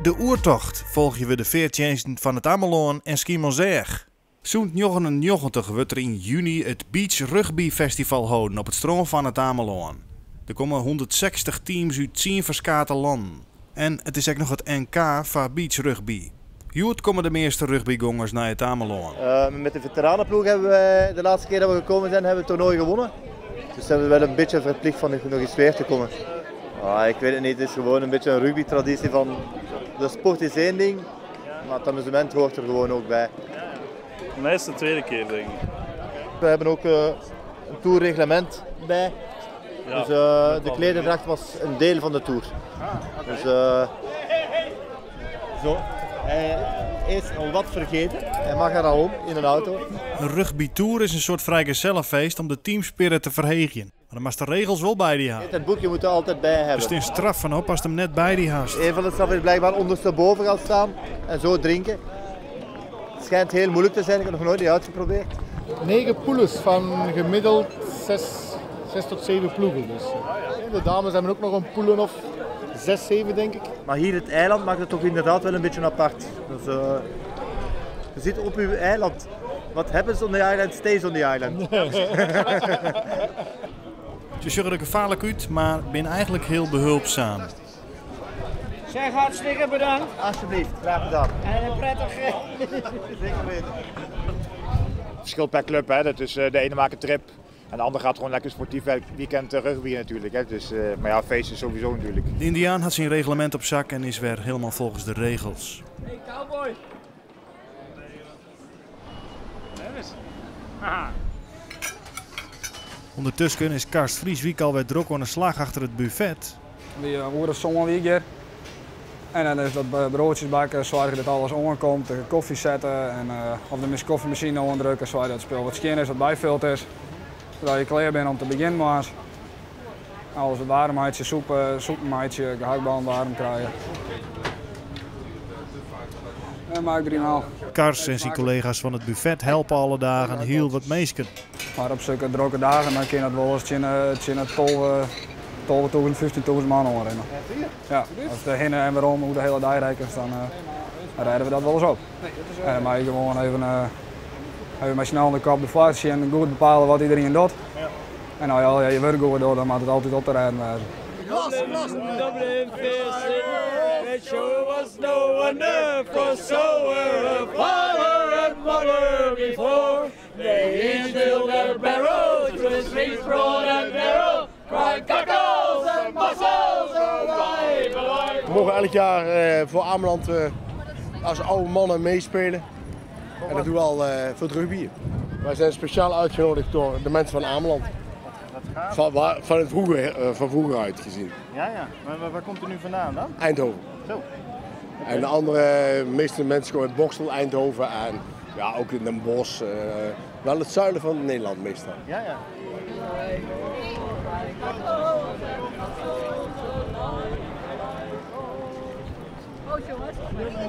De Oertocht folgje we de feartsjinsten fan It Amelân en Skiermûntseach. Sûnt 99 wurdt der yn juny it Beach Rugby Festival holden op it strân fan It Amelân. Der komme 160 teams út 10 ferskate lannen. En it is ek noch it NK foar beach rugby. Hjoed komme de measte rugbygongers nei It Amelân. Met de veteranenploeg hebben wij de laatste keer dat we gekomen zijn, hebben we het toernooi gewonnen. Dus zijn we wel een beetje verplicht van nog eens weer te komen. Ah, ik weet het niet, het is gewoon een beetje een rugby-traditie van de sport is één ding, maar het amusement hoort er gewoon ook bij. Voor mij is het de tweede keer, denk ik. We hebben ook een tourreglement bij. Ja, Dus de klederdracht was een deel van de tour. Dus zo. Hij is al wat vergeten. Hij mag er al om in een auto. In rugbytour is in soart frijgesellenfeest om de teamspirit te ferheegjen. Mar dan moatst de regels wol by dy ha. Het boekje moet je altijd bij hebben. Der stean straffen op ast him net by dy hast. Een van de straffen is blijkbaar ondersteboven gaan staan en zo drinken. Het schijnt heel moeilijk te zijn, ik heb het nog nooit niet uitgeprobeerd. 9 poules van gemiddeld 6 tot 7 ploegen. Dus. De dames hebben ook nog een poelen of 6, 7 denk ik. Maar hier het eiland maakt het toch inderdaad wel een beetje apart. Dus je zit op uw eiland. What happens on the island stays on the island. Se sjogge der gefaarlik út, mar binne eigentlik hiel behulpsum. Zeg hartstikke bedankt. Alsjeblieft, graag gedaan. En een prettige. Zeker weten. Het verschilt per club, hè. Dat is, de ene maakt een trip en de ander gaat gewoon lekker sportief weekend rugby natuurlijk. Hè. Dus, maar ja, feest is sowieso natuurlijk. De Indiaan hat syn reglemint op sak en is wer hielendal folgens de regels. Hey cowboy! Undertusken is Karst Vrieswiek alwer drok oan 'e slach achter it buffet. Dy oere sân wie ik hjir. En dan is dat broadsjes bakken, soargje dat alles oankomt, de kofje sette en of de kofjemasine oandrukke, soargje dat it spul wat skjin is, wat byfuld is. Sadat je klear binne om te begjinnen moarns. Alles wat waarm meitsje, soep meitsje, gehaktballen waarm krije. En maak 3,5. Kars en syn kollega's fan it buffet helpe alle dagen hiel wat minsken. Mar op sokke drokke dagen dan kin dat wolris tsjin de 12.000, 15.000 man oanrinne. Ja, as de hinne en werom oer de hiele dei rekkenst, dan rêde we dat wolris op. En dan mei je gewoan even mei snel de kop derfoar sjen en goed bepale wat iedereen docht. En as je al je wurk goed docht, dan moat it altyd op te rêden wêze. It sure was no wonder, for so were her father and mother before. They each filled their barrows with streams broad and narrow, cried cockles and mussels alive, alive. We mogen elk jaar voor Ameland als oude mannen meespelen. En dat doen we al voor het rugby. Wij zijn speciaal uitgenodigd door de mensen van Ameland. Van het vroeger, van vroeger uit gezien. Ja, ja. Maar waar komt u nu vandaan dan? Eindhoven. Zo. En de andere, meeste mensen komen uit Boxtel, Eindhoven en ja, ook in Den Bosch. Wel het zuiden van Nederland meestal. Ja, ja.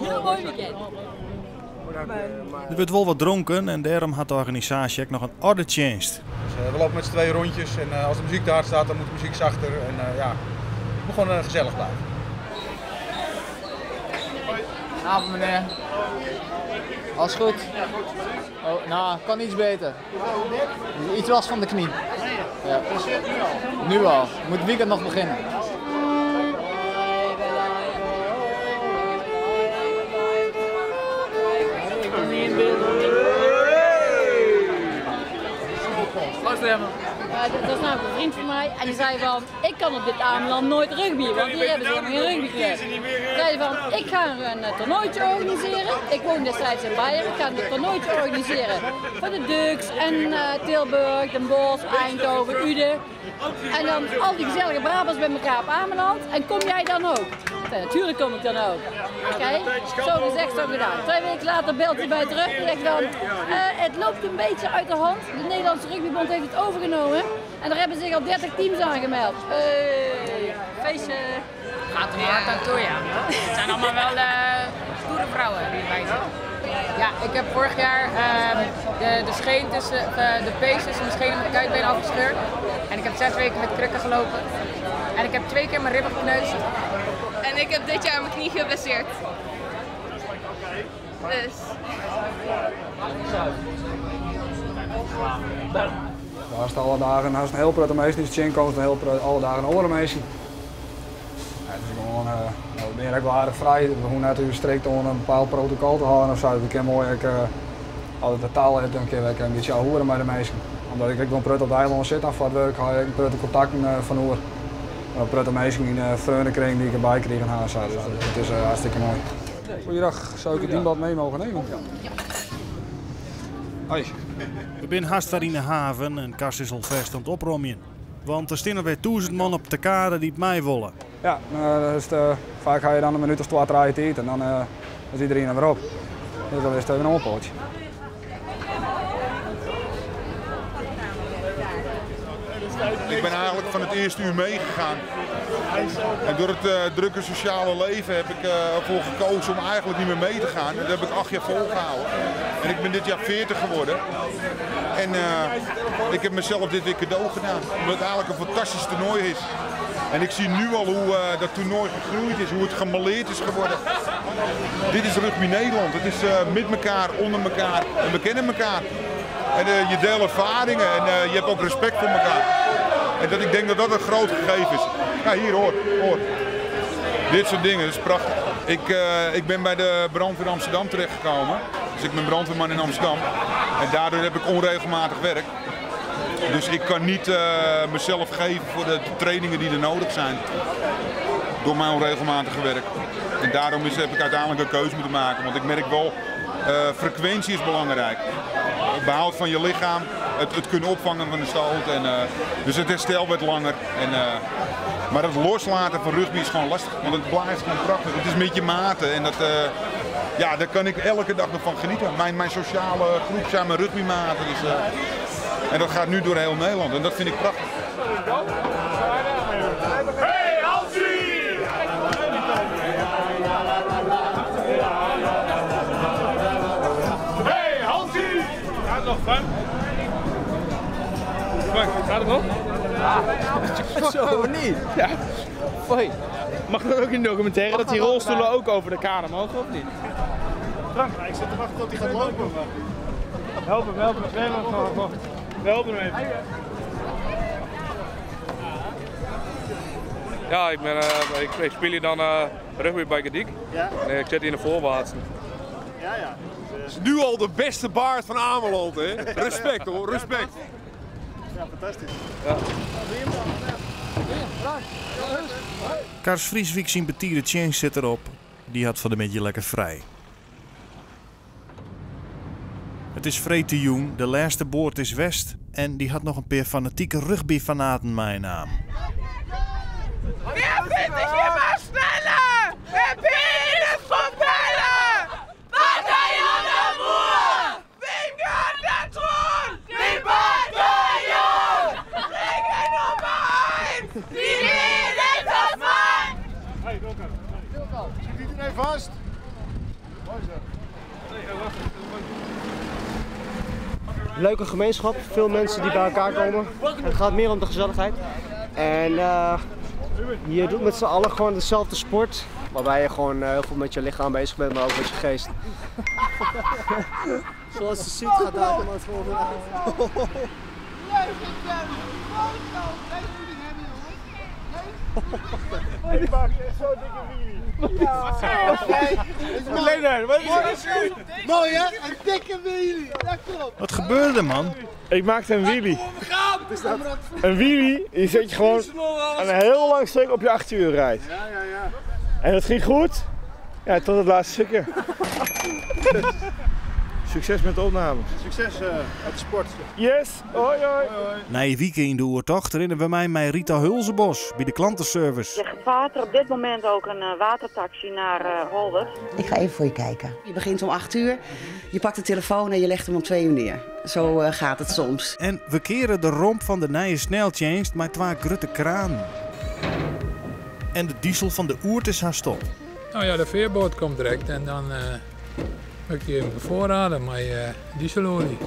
Heel mooi weekend. Der wurdt wol wat dronken en dêrom hat de organisaasje ek noch in oardetsjinst. Dus we lopen met z'n tweeën rondjes en als de muziek daar staat, dan moet de muziek zachter. En ja, het moet gewoon gezellig blijven. Avond meneer. Alles goed? Oh, nou, kan iets beter. Iets last van de knie. Ja. Nu al. Moet het weekend nog beginnen. Ja, dat was namelijk een vriend van mij en die zei van, ik kan op dit Ameland nooit rugby, want hier hebben ze helemaal geen rugbyclub. Zei van, ik ga een toernooitje organiseren. Ik woon destijds in Beieren, ik ga een toernooitje organiseren voor de Ducks en Tilburg, Den Bosch, Eindhoven, Uden. En dan al die gezellige Brabants bij elkaar op Ameland. En kom jij dan ook? Ik zei, natuurlijk kom ik dan ook. Oké, zo gezegd, zo gedaan. 2 weken later belt hij mij terug en zegt dan, het loopt een beetje uit de hand. De Nederlandse Rugbybond heeft het overgenomen en daar hebben zich al 30 teams aangemeld. Hey, feestje. Gaat er hard aan toe, ja. Het zijn allemaal wel stoere vrouwen die erbij zitten. Ja, ik heb vorig jaar de scheen tussen, de pees tussen mijn schenen met de kuitbeen afgescheurd. En ik heb 6 weken met krukken gelopen. En ik heb 2 keer mijn ribben gekneusd. En ik heb dit jaar mijn knie geblesseerd. Dus. Hast alle dagen hast in hiel protte minsken dy'tst tsjinkomst, in hiel protte alle dagen oare minsken. Ja, it is gewoan, no, we binne ek wol aardich frij. We hoege net ús strikt oan in bepaald protokol te hâlden of sa. We kinne moai ek, as it de taal is, dan kinne we ek in bytsje ouwehoere mei de minsken. Omdat ik ek wol in protte op it eilân sit dan foar it wurk, ha ik ek in protte kontakten fan oer. In protte minsken yn de freonekring dy't ik derby krigen ha en sa. Dus it is hartstikke moai. Goeiedag, zou ik het dienblad mee mogen nemen? Hoi. We binne hast wer yn de haven en Kars is alfêst oan it opromjen. Want der steane wer 1000 man op de kade dy't mei wolle. Ja, dus faak ha je dan in minút of twa, trije tiid en dan is iedereen er wer op. Dus dan is it even in oanpoatsje. Ik ben eigenlijk van het eerste uur meegegaan. En door het drukke sociale leven heb ik ervoor gekozen om eigenlijk niet meer mee te gaan. En dat heb ik 8 jaar volgehouden. En ik ben dit jaar 40 geworden. En ik heb mezelf dit weer cadeau gedaan. Omdat het eigenlijk een fantastisch toernooi is. En ik zie nu al hoe dat toernooi gegroeid is, hoe het gemaleerd is geworden. Dit is Rugby Nederland. Het is met elkaar, onder elkaar en we kennen elkaar. En je deelt ervaringen en je hebt ook respect voor elkaar. En ik denk dat dat een groot gegeven is. Ja, hier hoor, hoor. Dit soort dingen, dat is prachtig. Ik ben bij de brandweer Amsterdam terechtgekomen. Dus ik ben brandweerman in Amsterdam. En daardoor heb ik onregelmatig werk. Dus ik kan niet mezelf geven voor de trainingen die er nodig zijn. Door mijn onregelmatige werk. En daarom heb ik uiteindelijk een keuze moeten maken. Want ik merk wel, frequentie is belangrijk. Het behoud van je lichaam, het kunnen opvangen van de stoot. En dus het herstel werd langer. Maar het loslaten van rugby is gewoon lastig. Want het blijft gewoon prachtig. Het is met je maten. En daar kan ik elke dag nog van genieten. Mijn sociale groep zijn mijn rugbymaten. Dus en dat gaat nu door heel Nederland. En dat vind ik prachtig. Hey Hansie! Hey Hansie! Gaat het nog, Frank? Frank, gaat het nog? Ja. Zo niet. Ja. Hoi. Mag dat ook in de documentaire, dat die rolstoelen ook over de kade mogen of niet? Frank, ik zit te wachten tot hij gaat lopen. Help hem, help hem. Nee, wacht, wacht, wacht. We helpen hem even. Ja, ik speel hier dan rugby bij Gediek. Ja. En ik zit hier in de voorwaartsen. Ja, ja. Het is nu al de beste baard van Ameland, hè? Respect hoor, respect. Ja, fantastisch. Ja. Kars Vrieswijk zijn betierde change zit erop. Die had van de middag lekker vrij. Het is freed te jong, de laatste boord is West en die had nog een paar fanatieke rugbyfanaten mijn naam. Wer vindt zich hier maar sneller? Wer bin het van Bellen? Bataillon Amour! Wem gehört der Thron? Dem Bataillon! Regel Nummer 1! Die Rede das Mann! Hey, Wilco. Zit iedereen vast? Mooi zo. Leuke gemeenschap, veel mensen die bij elkaar komen. Het gaat meer om de gezelligheid. En je doet met z'n allen gewoon dezelfde sport. Waarbij je gewoon heel veel met je lichaam bezig bent, maar ook met je geest. Zoals je ziet gaat daar iemand gewoon weer uit. Ik maak echt zo'n dikke wheelie. Ja. Lennart, wat is dit? Mooi hè? Een dikke wheelie. Dat klopt. Wat gebeurde man? Ik maakte een wheelie. Wat is dat? Een wheelie, die zet je gewoon een heel lang stuk op je achteruur rijdt. Ja, ja, ja. En dat ging goed. Ja, tot het laatste stukje. Succes met de opname. Succes uit de sport. Yes, hoi hoi. Na je weekend in de oertocht herinneren we mij met Rita Hulzenbos bij de klantenservice. Er vaart er op dit moment ook een watertaxi naar Holwerd. Ik ga even voor je kijken. Je begint om 8 uur, je pakt de telefoon en je legt hem om 2 uur neer. Zo gaat het soms. En we keren de romp van de nieuwe sneltjenst met 2 grote kraan. En de diesel van de oert is haar stop. De veerboot komt direct en dan moet ik die even bevoorraden met dieselolie.